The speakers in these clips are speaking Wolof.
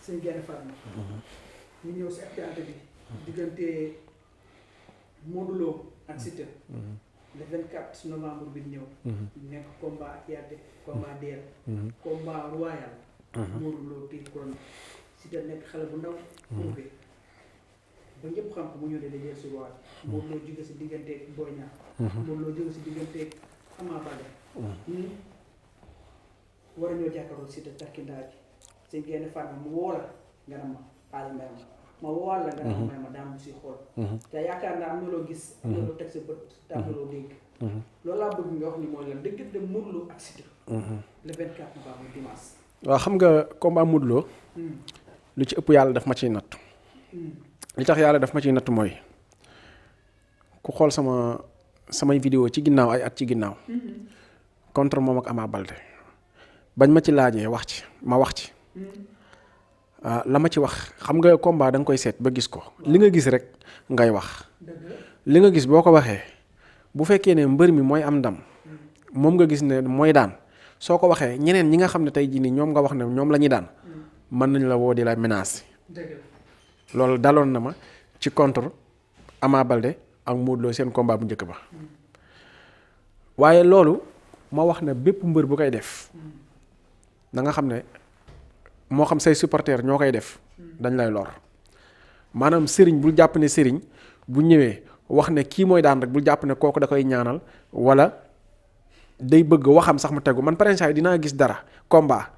sëñ Gaïndé Fatma ñu ñëw si actualité bi diggante Modou Lo ak Siteu le 24 novembre bi ñëw nekk combat actualité combat DL combat royal Modou Lo tey kon Siteu nekk xale bu ndaw prouvé ba ñëpp xam ko mu ñëw de jël si royal Modou Lo jóge si diggante Boy Niang Modou Lo jóge si diggante Ama Baldé war a ñoo jàkkaarloo Siteu tarkindaa ji sëñ Gaïndé Fatma mu woo la nga ne ma aali may ma woo la nga ne ma may ma daam si xool te yaakaar naa am na loo gis am na loo teg sa bët te am na loo dégg loolu laa bëgg nga wax ni mooy lan diggante Modou Lo ak Siteu le 24 novembre dimanche. waaw xam nga combat Modou Lo lu ci ëpp yàlla daf ma ciy natt li tax yàlla daf ma ciy natt mooy ku xool samay vidéo ci ginnaaw ay at ci ginnaaw contre moom ak Ama Baldé bañ ma ci laajee wax ci la ma ci wax xam nga combat da nga koy seet ba gis ko li nga gis rek ngay wax li nga gis boo ko waxee bu fekkee ne mbër mi mooy am ndam moom nga gis ne mooy daan soo ko waxee ñeneen ñi nga xam ne tey jii nii ñoom nga wax ne ñoom la ñuy daan mën nañ la woo di la menacer loolu daloon na ma ci contre Ama Baldé ak Modou Lo seen combat bu njëkk ba waaye loolu ma wax ne bépp mbër bu koy def na nga xam ne moo xam say supporters ñoo koy def dañ lay lor maanaam sëriñ bul jàpp ne sëriñ bu ñëwee wax ne kii mooy daan rek bul jàpp ne kooku da koy ñaanal wala day bëgg waxam sax mu tegu man par exemple dinaa gis dara combat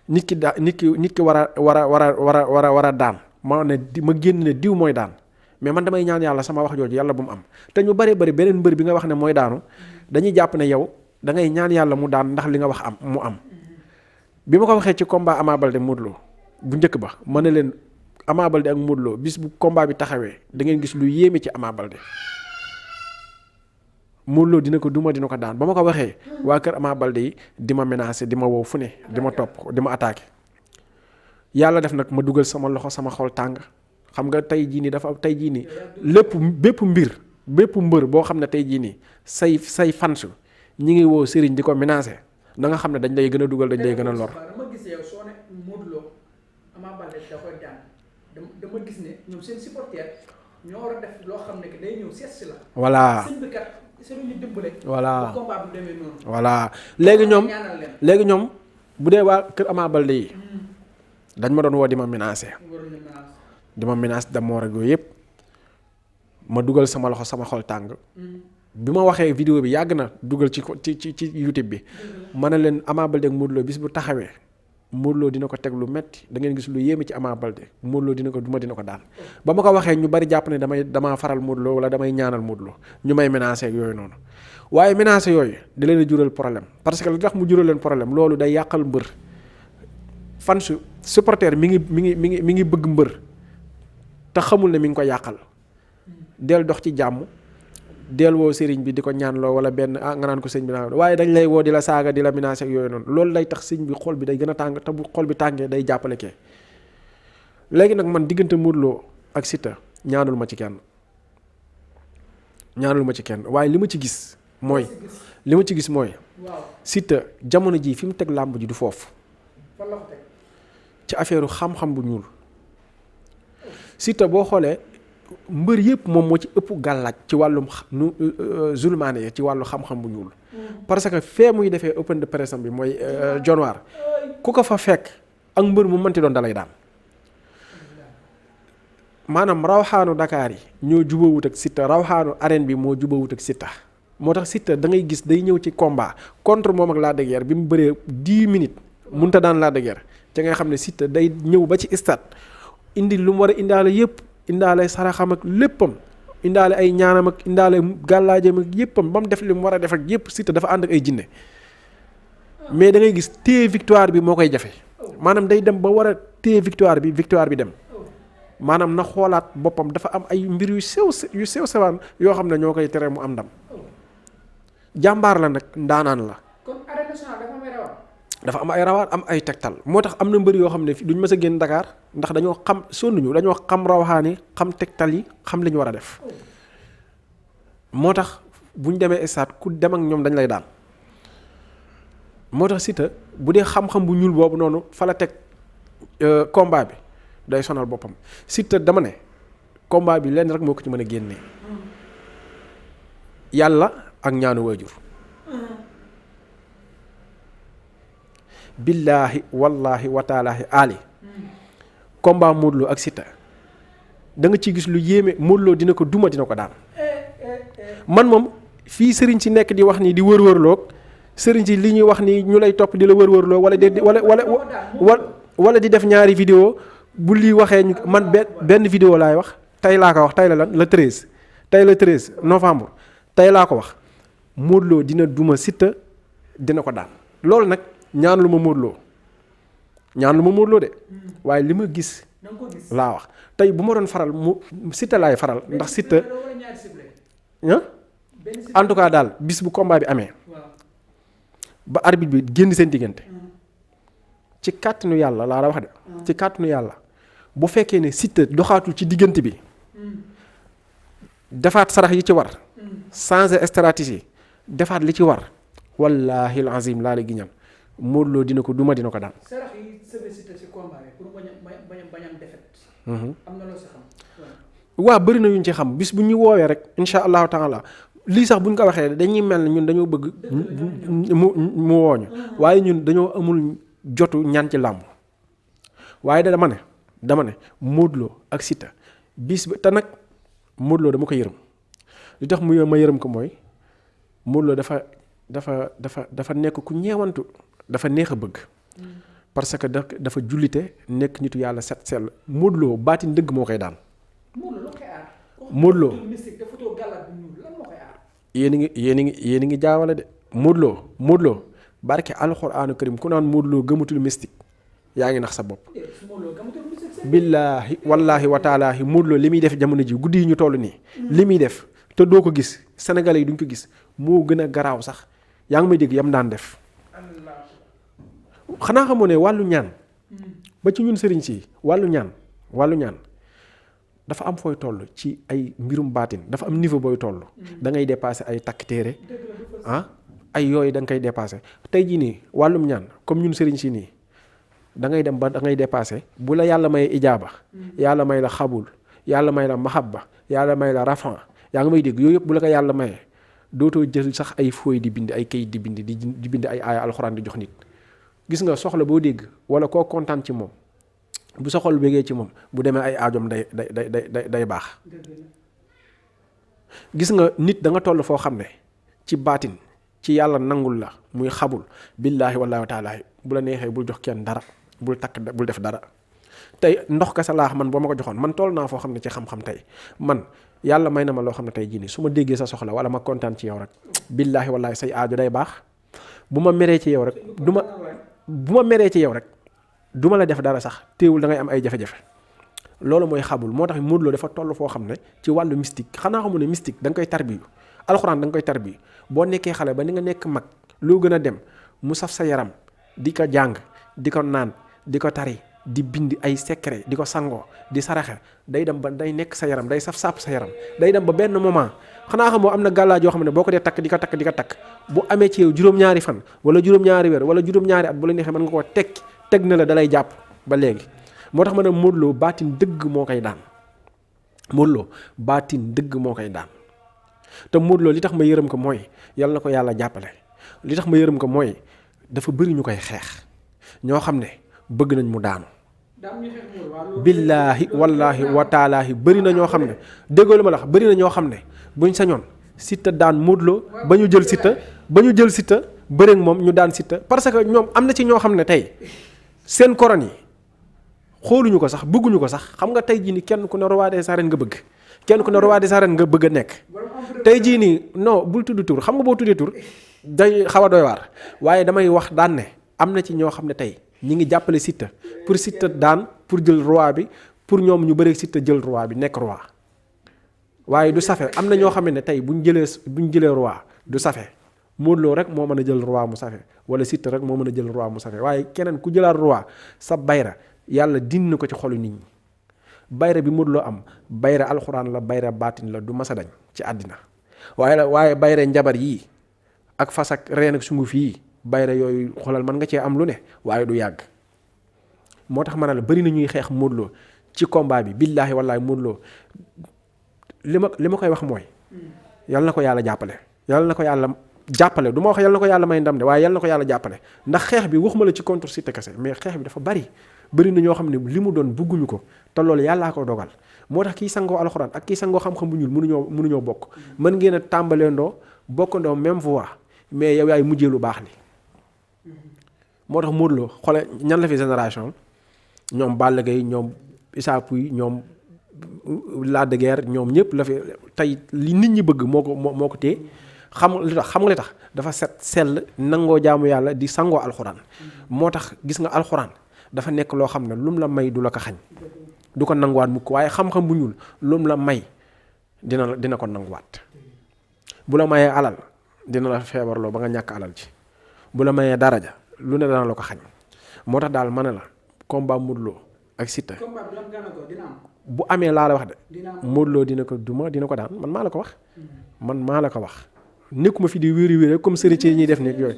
nit ki war a daan ma ne ma génn ne diw mooy daan mais man damay ñaan yàlla sama wax jooju yàlla bu mu am te ñu bari beneen mbër bi nga wax ne mooy daanu dañuy jàpp ne yow da ngay ñaan yàlla mu daan ndax li nga wax mu am bi ma ko waxee ci combat Ama Baldé Modou Lo bu njëkk ba ma ne leen Ama Baldé ak Modou Lo bis bu combat bi taxawee da ngeen gis lu yéeme ci Ama Baldé Modou Lo dina ko duma dina ko daan ba ma ko waxee waa kër Ama Baldé yi di ma menacer di ma wow fu ne di ma topp di ma attaquer yàlla def nag ma dugal sama loxo sama xol tàng xam nga tey jii nii dafa tey jii nii lépp bépp mbër boo xam ne tey jii nii say fans ñi ngi woo sëriñ di ko menacer da nga xam ne dañ lay gën a dugal dañ lay gën a lor. dama gis yow soo ne Modou Lo Ama Baldé da koy daan dama gis ne ñoom seen supporter ñoo war a def loo xam ne que day ñëw seet si la. voilà seen bi kat seen ñu dimbale. voilà combat bu demee noonu. voilà léegi ñoom bu dee waa kër Ama Baldé yi dañ ma doon woo di ma menacer. di ma menacer de mort ak yooyu yëpp ma dugal sama loxo sama xol tàng. bi ma waxee vidéo bi yàgg na dugal ci YouTube bi ma ne leen Ama Baldé ak Modou Lo bis bu taxawee Modou Lo dina ko teg lu metti da ngeen gis lu yéeme ci Ama Baldé Modou Lo dina ko daan ba ma ko waxee ñu bari jàpp ne damaa faral Modou Lo wala damay ñaanal Modou Lo ñu may menacé ak yooyu noonu waaye menacé yooyu da leen a jural problème parce que lu tax mu jural leen problème loolu day yàqal mbër fan supporter mi ngi bëgg mbër te xamul ne mi ngi ko yàqal del dox ci jàmm del woo sëriñ bi di ko ñaanloo wala benn nga naan ko sëñ bi naan waaye dañ lay woo di la saaga di la menacer ak yooyu noonu loolu day tax sëñ bi xol bi day gën a tàng te bu xol bi tàngee day jàppale kee léegi nag man diggante Modou Lo ak Siteu ñaanul ma ci kenn waaye li ma ci gis mooy Siteu jamono ji fi mu teg làmb ji du foofu ci affaire xam-xam bu ñuul Siteu boo xoolee mbër yëpp moom moo ci ëpp gàllaaj ci wàllum zulmaane ci wàllu xam-xam bu ñuul parce que fee muy defee open de presse bi mooy Dionewar ku ko fa fekk ak mbër mu mënti doon dalay daan maanaam rawxaanu Dakar yi ñoo jubawut ak Siteu rawxaanu arène bi moo jubawut ak Siteu moo tax Siteu da ngay gis day ñëw ci combat contre moom ak Lac de Guiers bi mu bëree 10 minutes munta daan Lac de Guiers ca ngay xam ne Siteu day ñëw ba ci stade indi lu mu war a indaale yëpp indaale saraxam ak léppam indaale ay ñaanam ak indaale gàllaajam ak yéppam ba mu def li mu war a def ak yépp Siteu dafa ànd ak ay jinne mais da ngay gis téye victoire bi moo koy jafe maanaam day dem ba war a téye victoire bi dem maanaam na xoolaat boppam dafa am ay mbir yu sew sewaan yoo xam ne ñoo koy tere mu am ndam jàmbaar la nag ndaanaan la. kon arène nationale dafa am ay rawaat am ay tegtal moo tax am na mbër yoo xam ne duñ mës a génn Dakar ndax dañoo xam sonnuñu dañoo xam rawaxaan yi xam tegtal yi xam li ñu war a def moo tax buñ demee stade ku dem ak ñoom dañ lay daan moo tax Siteu bu dee xam-xam bu ñuul boobu noonu fa la teg combat bi day sonal boppam. Siteu dama ne combat bi lenn rek moo ko ci mën a génnee yàlla ak ñaanu waajur. billaahi wallaahi wataalaahi ali combat Modou Lo ak Siteu da nga ciy gis lu yéeme Modou Lo dina ko duma dina ko daan. man moom fii sëriñ si nekk di wax nii di wër-wërloog sëriñ si li ñuy wax nii ñu lay topp di la wër-wërloog wala di def ñaari vidéo bu lii waxee ñu man benn vidéo laay wax tey laa ko wax tey la lan le 13 tey le 13 novembre tey laa ko wax Modou Lo dina duma Siteu dina ko daan loolu nag ñaan lu ma Modou Lo de waaye li ma gis laa wax tey bu ma doon faral mu Siteu laay faral ndax Siteu en tout cas daal bis bu combat bi amee ba arbitre bi génn seen diggante ci kàttanu yàlla laa la wax de ci kàttanu yàlla bu fekkee ne Siteu doxaatul ci diggante bi defaat sarax yi ci war changer stratégie defaat li ci war wallaahi azim laa la giñam Modou Lo dina ko duma dina ko daan. sarax yi sëbe Siteu ci combat bi pour bañ am defet am na loo si xam. waa bëri na yuñ ci xam bis bu ñu woowee rek insha allahu taala lii sax buñ ko waxee dañuy mel ne ñun dañoo bëgg mu wooñu waaye ñun dañoo amul jotu ñaan ci làmb waaye dama ne Modou Lo ak Siteu bis ba te nag Modou Lo dama ko yërëm li tax ma yërëm ko mooy Modou Lo dafa nekk ku ñeewantu dafa neex a bëgg parce que dafa jullite nekk nitu yàlla set sell Modou Lo baatin dëgg moo koy daan. Modou Lo yéen a ngi jaawale de Modou Lo barke alxuraanu karim ku naan Modou Lo gëmatul mystique yaa ngi nax sa bopp. billaahi wallaahi wataalaahi Modou Lo li muy def jamono ji guddi yi ñu toll nii. li muy def te doo ko gis sénégalais yi duñ ko gis moo gën a garaaw sax yaa ngi may dégg yam daan def. xanaa xamoo ne wàllu ñaan ba ci ñun sëriñ si wàllu ñaan dafa am fooy toll ci ay mbirum baatin dafa am niveau booy toll da ngay dépasser ay takk téere ay yooyu da nga koy dépasser tey jii nii wàllum ñaan comme ñun sëriñ si nii da ngay dem ba da ngay dépasser bu la yàlla may ijaaba yàlla may la xabul yàlla may la mahabba yàlla may la rafan yaa ngi may dégg yooyu yëpp bu la ko yàlla mayee dootoo jël sax ay fooy di bind ay kayit di bind ay aaya alxuraan di jox nit gis nga soxla boo dégg wala koo kontaan ci moom bu sa xol bégee ci moom bu demee ay aajom day baax. gis nga nit da nga toll foo xam ne ci baatin ci yàlla nangul la muy xabul billaahi wallaahi taalaahi bu la neexee bul jox kenn dara bul def dara tey ndox ka sa laax man boo ma ko joxoon man toll naa foo xam ne ci xam-xam tey man yàlla may na ma loo xam ne tey jii nii su ma déggee sa soxla wala ma kontaan ci yow rek billaahi wallaahi say aajo day baax bu ma meree ci yow rek du ma la def dara sax téewul da ngay am ay jafe-jafe loolu mooy xabul moo tax Modou Lo dafa toll foo xam ne ci wàllu mystique xanaa xamu ne mystique da nga koy tarbiyu alxuraan da nga koy tarbiyu boo nekkee xale ba ni nga nekk mag loo gën a dem mu saf sa yaram di ko jàng di ko naan di ko tari di bind ay secret di ko sangoo di saraxe day dem ba day nekk sa yaram day saf sàpp sa yaram day dem ba benn moment xanaa xamoo am na gàllaaj yoo xam ne boo ko dee takk di ko takk bu amee ci yow juróom-ñaari fan wala juróom-ñaari weer wala juróom-ñaari at bu la neexee mën nga koo teg na la dalay jàpp ba léegi moo tax ma ne Modou Lo baatin dëgg moo koy daan te Modou Lo li tax ma yërëm ko mooy yal na ko yàlla jàppale li tax ma yërëm ko mooy dafa bëri ñu koy xeex ñoo xam ne bëgg nañ mu daanu billaahi wallaahi wataalaahi bëri na ñoo xam ne déggoo li ma la wax bëri na ñoo xam ne buñ sañoon Siteu daan Modou Lo ba ñu jël Siteu bëri ak moom ñu daan Siteu parce que ñoom am na ci ñoo xam ne tey seen koron yi xooluñu ko sax bëgguñu ko sax xam nga tey jii nii kenn ku ne roi des arènes nga bëgg kenn ku ne roi des arènes nga bëgg a nekk tey jii nii non bul tudd tur xam nga boo tuddee tur day xaw a doy waar waaye damay wax daan ne am na ci ñoo xam ne tey ñi ngi jàppale Siteu pour Siteu daan pour jël roi bi pour ñoom ñu bëri Siteu jël roi bi nekk roi waaye du safe am na ñoo xam ne tey buñ jëlee roi du safe Modou Lo rek moo mën a jël roi mu safe wala Siteu rek moo mën a jël roi mu safe waaye keneen ku jëlaat roi sa bayra yàlla dindi na ko ci xolu nit ñi bayra bi Modou Lo am bayra alxuraan la bayra baatin la du masa dañ ci àddina waaye bayra njabar yii ak fas ak reen ak sunguf yii bayra yooyu xoolal mën nga cee am lu ne waaye du yàgg moo tax ma ne la bëri na ñuy xeex Modou Lo ci combat bi billaahi wallaahi Modou Lo li ma koy wax mooy yal na ko yàlla jàppale yal na ko yàlla jàppale du ma wax yal na ko yàlla may ndam de waaye yal na ko yàlla jàppale ndax xeex bi waxuma la ci contre Siteu kese mais xeex bi dafa bëri na ñoo xam ne li mu doon bëgguñu ko te loolu yàllaa ko dogal moo tax kii sangoo alxuraan ak kii sangoo xam-xam bu ñuul mënuñoo bokk mën ngeen a tàmbaleendoo bokkandoo même voie mais yow yaay mujjee lu baax li moo tax Modou Lo xoole ñan la fi génération ñoom Balla Gaye ñoom Issa Pouye ñoom Lac de Guiers ñoom ñëpp la fi tey li nit ñi bëgg moo ko téye xam nga li tax dafa set sell nangoo jaamu yàlla di sangoo alxuraan moo tax gis nga alxuraan dafa nekk loo xam ne lum la may du la ko xañ du ko nanguwaat mukk waaye xam-xam bu ñuul lum la may dina ko nanguwaat bu la mayee alal dina la feebarloo ba nga ñàkk alal ci bu la mayee daraja lu ne dana la ko xañ moo tax daal ma ne la combat Modou Lo ak Siteu bu amee laa la wax de Modou Lo dina ko duma dina ko daan man maa la ko wax nekkuma fi di wéri wéri comme sëriñ yi ñuy def nekk yooyu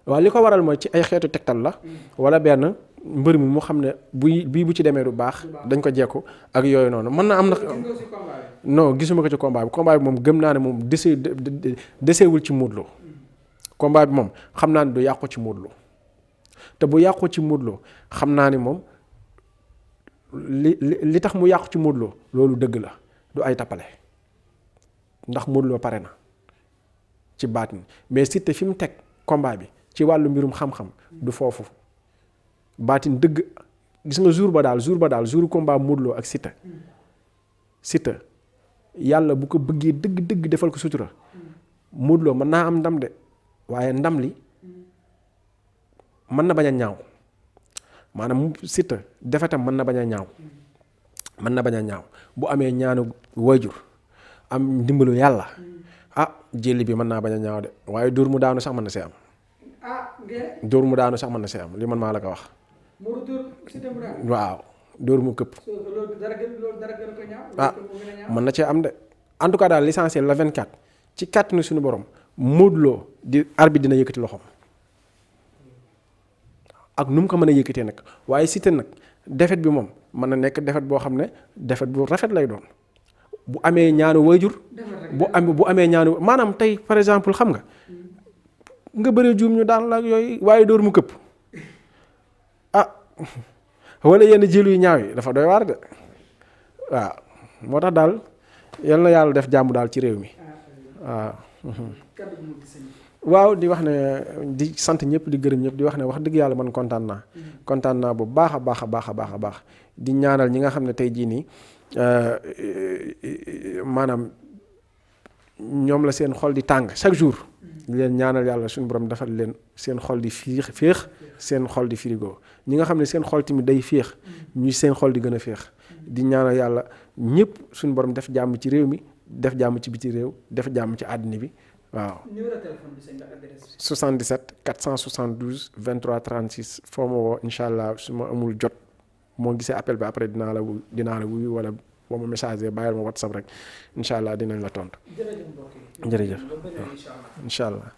waaw li ko waral mooy ci ay xeetu tegtal la wala benn mbër mi mu xam ne bii bu ci demee du baax dañ ko jekku ak yooyu noonu mën na am na non gisuma ko ci combat bi moom gëm naa ne moom deseewul ci Modou Lo combat bi moom xam naa ne du yàqu ci Modou Lo te bu yàqu ci Modou Lo xam naa ni moom li tax mu yàqu ci Modou Lo loolu dëgg la du ay tappale ndax Modou Lo pare na ci baatin mais Siteu fi mu teg combat bi ci wàllu mbirum xam-xam du foofu baatin dëgg gis nga jour ba daal combat Modou Lo ak Siteu yàlla bu ko bëggee dëgg defal ko sutura Modou Lo mën naa am ndam de waaye ndam li mën na bañ a ñaaw maanaam Siteu defetam mën na bañ a ñaaw bu amee ñaanu waajur am ndimbalu yàlla jëli bi mën naa bañ a ñaaw de waaye dóor mu daanu sax mën na see am li man maa la ko wax waaw dóor mu këpp mën na cee am de en tout cas daal l'essentiel la 24 ci kàttanu suñu borom Modou Lo di arbitre dina yëkkati loxoom ak nu mu ko mën a yëkkatee nag waaye Siteu nag defet bi moom mën na nekk defet boo xam ne defet bu rafet lay doon bu amee ñaanu waajur bu amee ñaanu maanaam tey par exemple xam nga bëri juum ñu daan la yooyu waaye dóor mu këpp wala yenn jëlu yu ñaaw yi dafa doy waar de waaw moo tax daal yal na yàlla def jàmm daal ci réew mi waaw di wax ne di sant ñëpp di gërëm ñëpp di wax ne wax dëgg yàlla man kontaan naa bu baax a baax di ñaanal ñi nga xam ne tey jii nii maanaam ñoom la seen xol di tàng chaque jour di leen ñaanal yàlla suñu borom defal leen seen xol di féex seen xol di frigo ñi nga xam ne seen xol tamit day féex ñu seen xol di gën a féex di ñaanal yàlla ñëpp suñu borom def jàmm ci réew mi def jàmm ci biti réew def jàmm ci àddina bi waaw. numéro téléphone bi 77 472 23 36 foo ma woo incha allah su ma amul jot moo gisee appel bi après dinaa la wuyu wala boo ma messager bàyyil ma WhatsApp rek incha allah dinañ la tontu. jërëjëf incha allah.